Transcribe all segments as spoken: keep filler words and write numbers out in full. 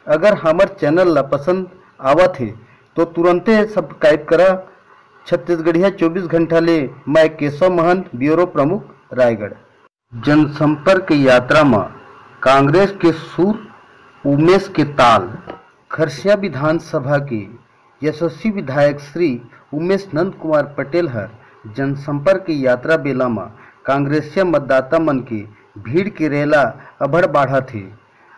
अगर हमर चैनल ला पसंद आवत हे, तो तुरंते सब्सक्राइब करा। छत्तीसगढ़िया चौबीस घंटा ले मैं केशव महंत, ब्यूरो प्रमुख, रायगढ़। जनसंपर्क यात्रा म कांग्रेस के सुर, उमेश के ताल। खरसिया विधानसभा के यशस्वी विधायक श्री उमेश नंद कुमार पटेल हर जनसंपर्क यात्रा बेला म कांग्रेसिया मतदाता मन के भीड़ के रेला अभड़ बाढ़त हे।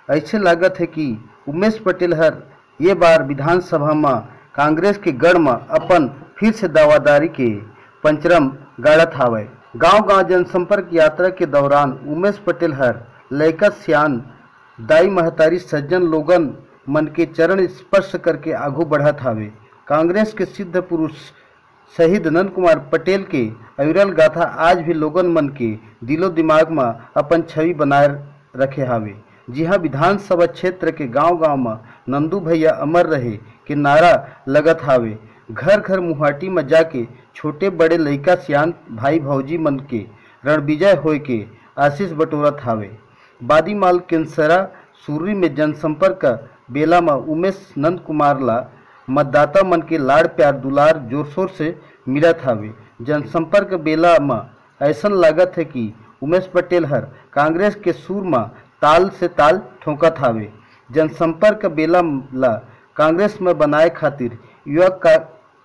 अइसे लागत हे कि उमेश पटेल हर ये बार विधानसभा म कांग्रेस के गढ़ म अपन फिर से दावादारी के पंचरम गाड़त हावय। गांव-गांव जनसंपर्क यात्रा के दौरान उमेश पटेल हर लइका सियान, दाई महतारी, सज्जन लोगन मन के चरण स्पर्श करके आघू बढ़त हावे। कांग्रेस के सिद्ध पुरुष शहीद नंद कुमार पटेल के अविरल गाथा आज भी लोगन मन के दिलो दिमाग म अपन छवि बनाए रखे हावे। जिहां विधानसभा क्षेत्र के गांव-गांव म नंदू भैया अमर रहे के नारा लगत हावे, घर-घर मुहाटी म जाके छोटे बड़े लइका सियान भाई भौजी मन के रणविजय होए के आशीष बटोरत हावे। बादीमाल केंसरा सुर्री में जनसंपर्क बेला म उमेश नंद कुमार ला मतदाता मन के लाड़ प्यार दुलार जोरशोर से मिलत हावे। जनसंपर्क बेला म अइसन लागत हे कि उमेश पटेल हर कांग्रेस के सुर म ताल से ताल ठोंकत हावे। जनसंपर्क बेला ला कांग्रेस म बनाए खातिर युवा का-,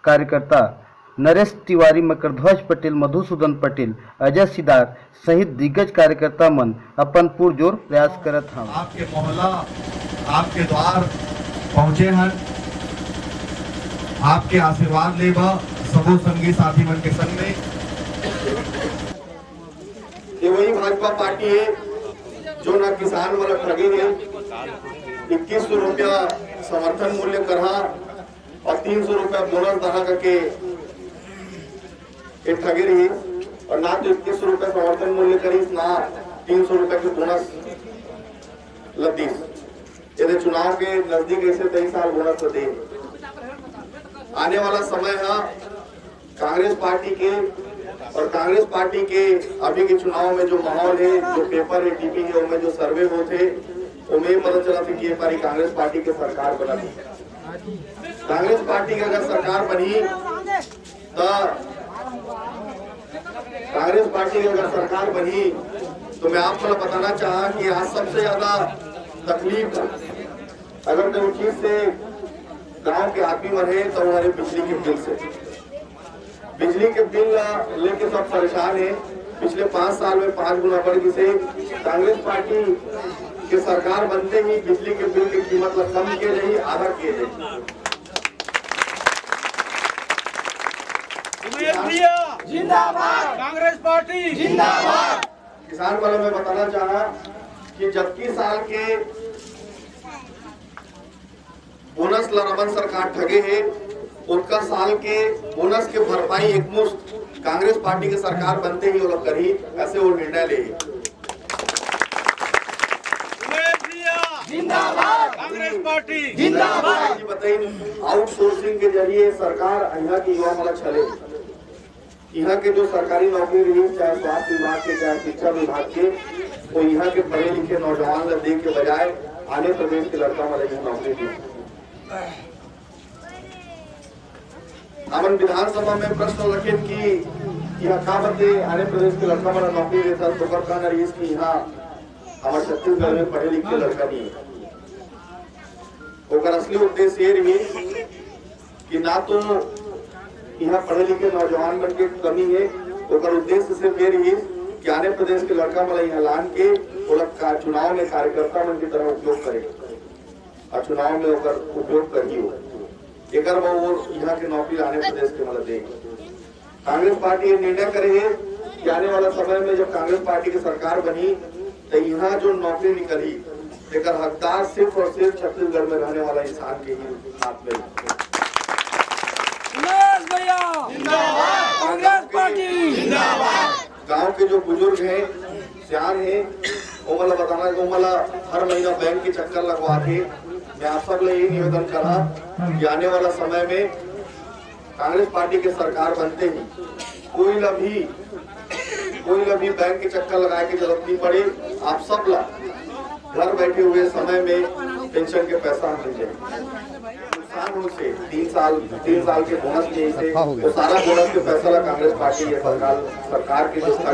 कार्यकर्ता नरेश तिवारी, मकरध्वज पटेल, मधुसूदन पटेल, अजय सिदार सहित दिग्गज कार्यकर्ता मन अपन पुरजोर प्रयास करत हवं। आपके मोहल्ला, आपके द्वार पहुंचे हन, आपके आशीर्वाद लेबा सबो संगी साथी मन के संग में। ये वही भाजपा पार्टी है जो ना किसान वाला ठगे है, इक्कीस सौ रुपया समर्थन मूल्य करहा और तीन सौ रुपया बोनस दहा करके ये ठगे रही, और ना तो इक्कीस सौ रुपया समर्थन मूल्य करीस, ना तीन सौ रुपया के बोनस लदीस। यदि चुनाव के नजदीक ऐसे तेईस साल बोनस तो दे। आने वाला समय है, कांग्रेस पार्टी के और कांग्रेस पार्टी के अभी के चुनाव में जो माहौल है, जो पेपर है, टीवी है, उनमें जो सर्वे होते, उनमें ये पता चला था कि ये बारी कांग्रेस पार्टी की सरकार बना थी। कांग्रेस पार्टी की अगर सरकार बनी तो, कांग्रेस पार्टी की अगर सरकार बनी तो मैं आप लोग बताना चाहा कि आज सबसे ज्यादा तकलीफ अगर तो उचित से गांव के आदमी मन है तो हमारे बिजली के बिल से, बिजली के बिल ला लेके सब परेशान है। पिछले पाँच साल में पाँच गुना बढ़ गिसे। कांग्रेस पार्टी के सरकार बनते ही बिजली के बिल की कीमत ला कम किए जाही, आधा किए जाही। उमेश भैया जिंदाबाद, कांग्रेस पार्टी जिंदाबाद। किसान वाले में बताना चाहा कि जबकि साल के बोनस ला रमन सरकार ठगे हे, ओतका साल के बोनस के भरपाई एकमुश्त कांग्रेस पार्टी के सरकार बनते ही वो लोग करी, ऐसे वो निर्णय ले। उमेश भैया जिंदाबाद, कांग्रेस पार्टी जिंदाबाद। जी बताइन, आउटसोर्सिंग के जरिए सरकार यहाँ की युवा मन ला छले। यहाँ के जो सरकारी नौकरी रही, चाहे स्वास्थ्य विभाग के, चाहे शिक्षा विभाग के, वो यहाँ के पढ़े लिखे नौजवान ला दे के बजाय आने प्रदेश के लड़का मन ला यहाँ नौकरी दी। हमन विधानसभा में प्रश्न रखे कि यह का बते आने प्रदेश के लड़का मन ला नौकरी देता, तो ओकर कहना रही कि यहाँ हमारे छत्तीसगढ़ में पढ़े लिखे लड़का नहीं है। ओकर असली उद्देश्य ये रही कि ना तो यहाँ पढ़े लिखे नौजवान मन के कमी है, ओकर उद्देश्य सिर्फ ये रही कि आने प्रदेश के लड़का मन ला यहाँ लान के ओला का-, चुनाव में कार्यकर्ता मन की तरह उपयोग करे और चुनाव में ओकर उपयोग करही हो। एकर बर वो यहाँ के नौकरी आने प्रदेश के मन ला दे। कांग्रेस पार्टी ये निर्णय करे है कि आने वाला समय में जब कांग्रेस पार्टी की सरकार बनी, तो यहाँ जो नौकरी निकली, एकर हकदार सिर्फ और सिर्फ छत्तीसगढ़ में रहने वाला इंसान के ही हाथ में। उमेश भैया जिंदाबाद, कांग्रेस पार्टी जिंदाबाद। गांव के जो बुजुर्ग हैं, सियान हैं, वो मला बताना, वो मला हर महीना बैंक के चक्कर लगवा के, मैं आप सब ले ये निवेदन करा कि आने वाला समय में कांग्रेस पार्टी के सरकार बनते ही कोई ला भी, कोई ला भी बैंक के चक्कर लगाए के जरूरत नहीं पड़े। आप सब ला घर बैठे हुए समय में पेंशन के पैसा हम दे जाए। नुकसान हो से तीन साल, तीन साल के बोनस के इसे, वो सारा बोनस के पैसा ला कांग्रेस पार्टी या सरकार, सरकार के जो था,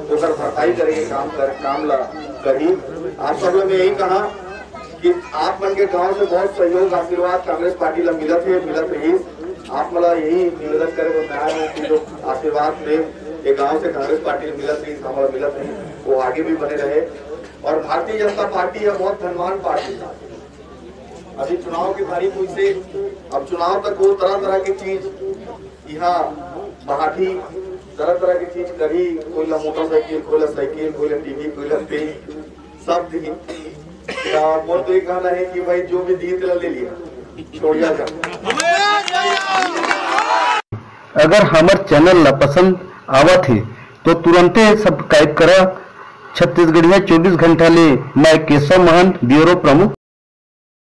ओकर भरपाई करे के काम कर, काम ला करी। आप सब लोग यही कहा कि आप मन के गांव से बहुत सहयोग, आशीर्वाद कांग्रेस पार्टी ला मिलत है, मिलत रही। आप मला यही निवेदन करे बर मैं आया हूँ कि जो आशीर्वाद प्रेम ये गांव से कांग्रेस पार्टी ला मिलत रही, हमारा मिलत रही, वो आगे भी बने रहे। और भारतीय जनता पार्टी है बहुत धनवान पार्टी है। अभी चुनाव के तारीख हुई से अब चुनाव तक वो तरह तरह की चीज यहाँ बढ़ाठी, तरह तरह की चीज करी, कोई ला मोटरसाइकिल, कोई ला साइकिल, कोई ला टीवी, कोई ला फ्रिज, सब दी। या मोर तो एक कहना है कि भाई जो भी दिए तेला ले लिया, छोड़िया जा। अगर हमर चैनल ला पसंद आवत हे तो तुरंते सब्सक्राइब करा। छत्तीसगढ़िया चौबीस घंटा ले मैं केशव महंत, ब्यूरो प्रमुख,